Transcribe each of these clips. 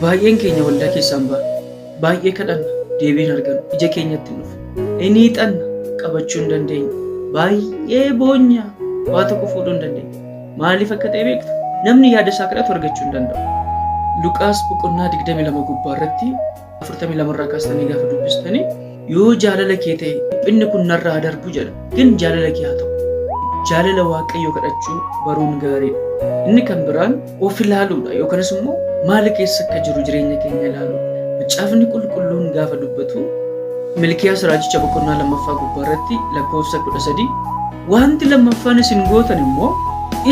Baay'een keenya waldaa keessaan baana. Baay'ee kadhanna, deebiin argannu, ija keenyatti hin dhufu. Inni hiixanna, qabachuu hin dandeenyu. Baay'ee boonya, waa tokko fuudhuu hin dandeenyu. Maaliif akka ta'e beektu? Namni yaada isaa kadhatu argachuu hin danda'u. Luqaas boqonnaa 22 gubbaa irratti 42 irraa kaastanii gaafa dubbistanii yoo jaalala kee ta'e dhiphinni kun narraa haa darbu jedha. Gin jaalala kee haa ta'u. Jaalala Waaqayyoo kadhachuu baruun gaariidha. Inni kan biraan of ilaaluudha yookanis immoo maal keessa akka jiru jireenya keenya ilaaluudha. Macaafni qulqulluun gaafa dubbatu Milkiyaas raajicha boqonnaa lammaffaa gubbaa irratti lakkoofsa 13 wanti lammaffaan isin gootan immoo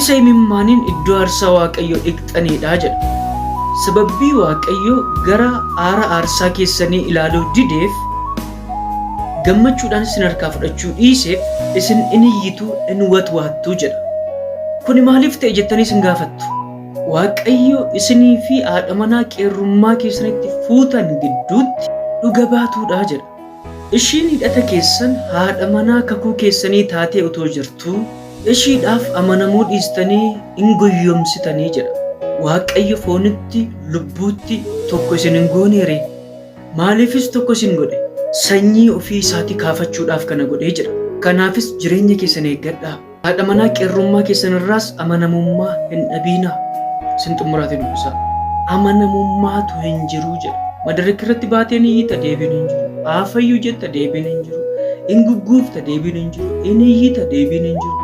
isa imimmaaniin iddoo aarsaa Waaqayyoo dhiqxaniidha jedha. Sababbii Waaqayyo gara aara aarsaa keessanii ilaaluu dideef gammachuudhaan isin harkaa fudhachuu dhiiseef isin in iyyitu in watwaattu jedha. Kuni maaliif ta'e jettanii isin gaafattu? Waaqayyo isinii fi haadha manaa qeerrummaa keessanitti fuutan gidduutti dhuga baatuudha jedha. Ishiin hidhata keessan haadha manaa kakuu keessanii taatee utoo jirtuu ishiidhaaf amanamuu dhiistanii in goyyomsitanii jedha. Waaqayyo foonitti lubbuutti tokko isin hin goonee ree? Maaliifis tokko isin godhe? Sanyii ofii isaatii kaafachuudhaaf kana godhee jedha. Kanaafis jireenya keessan eeggadhaa. Haadha manaa qeerrummaa keessan irraas amanamummaa hin dhabiinaa. Isin xumuraatii dubbisaa. Amanamummaatu hin jiru jedha. Madaraka irratti baatee ni iyyita deebiin hin jiru. Aafayyuu jetta deebiin hin jiru. In gugguufta deebiin hin jiru. In iyyita deebiin hin jiru.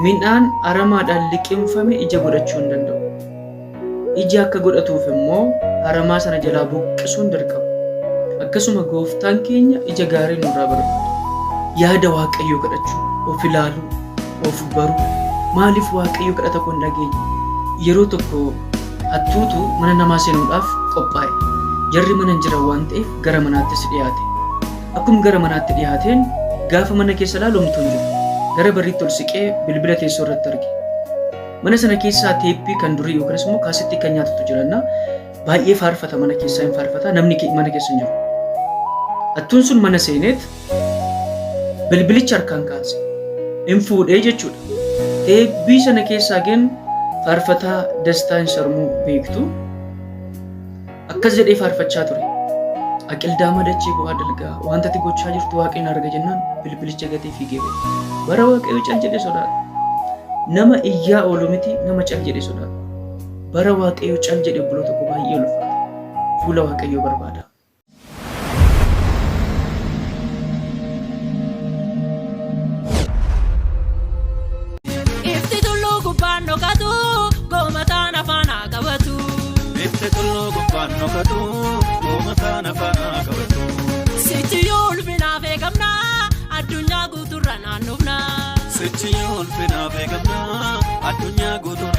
Midhaan aramaadhaan liqimfame ija godhachuu hin danda'u. Ija akka godhatuuf immoo aramaa sana jalaa buqqisuun dirqama. Akkasuma gooftaan keenya ija gaarii nurraa barbaada. Yaada Waaqayyoo kadhachuu, of ilaaluu, of baruu. Maaliif Waaqayyo kadhata koo hin dhageenye? Yeroo tokko hattuutu mana namaa seenuudhaaf qophaa'e. Jarri mana hin jiran waan ta'eef gara manaattis dhiyaate. Akkuma gara manaatti dhiyaateen gaafa mana keessa ilaalu homtuu hin jiru. Gara barriitti ol siqee bilbila teessoo irratti arge. Mana sana keessaa teeppii kan durii yookanis immoo kaasittii kan nyaatutu jiranna. Baay'ee faarfata mana keessaa hin faarfata namni mana keessa hin jiru. Hattuun sun mana seeneet bilbilicha harkaan kaase. Hin fuudhee jechuudha. Teeppii sana keessaa gen faarfataa Dastaa hin sarmuu beektu. Akkas jedhee faarfachaa ture. Aqildaama dachee bu'aa dalgaa wanta ati gochaa jirtu waaqni na arga jennaan bilbilicha gatee fiigee ba'e. Bara Waaqayyo cal jedhee sodaadha. Nama iyyaa oolu miti nama cal jedhee sodaadha. Bara Waaqayyo cal jedhe obboloo tokko baay'ee ulfaata. Fuula Waaqayyoo barbaada. Ifti tulluu gubbaan dhokatu goomataan afaan haa qabatu. Ifti tulluu gubbaan dhokatu goomataan afaan haa qabatu. Sichi yoo ulfinaaf eegamna addunyaa guutuurra naannofna. Sichi yoo ulfinaaf eegamna addunyaa guutuurra.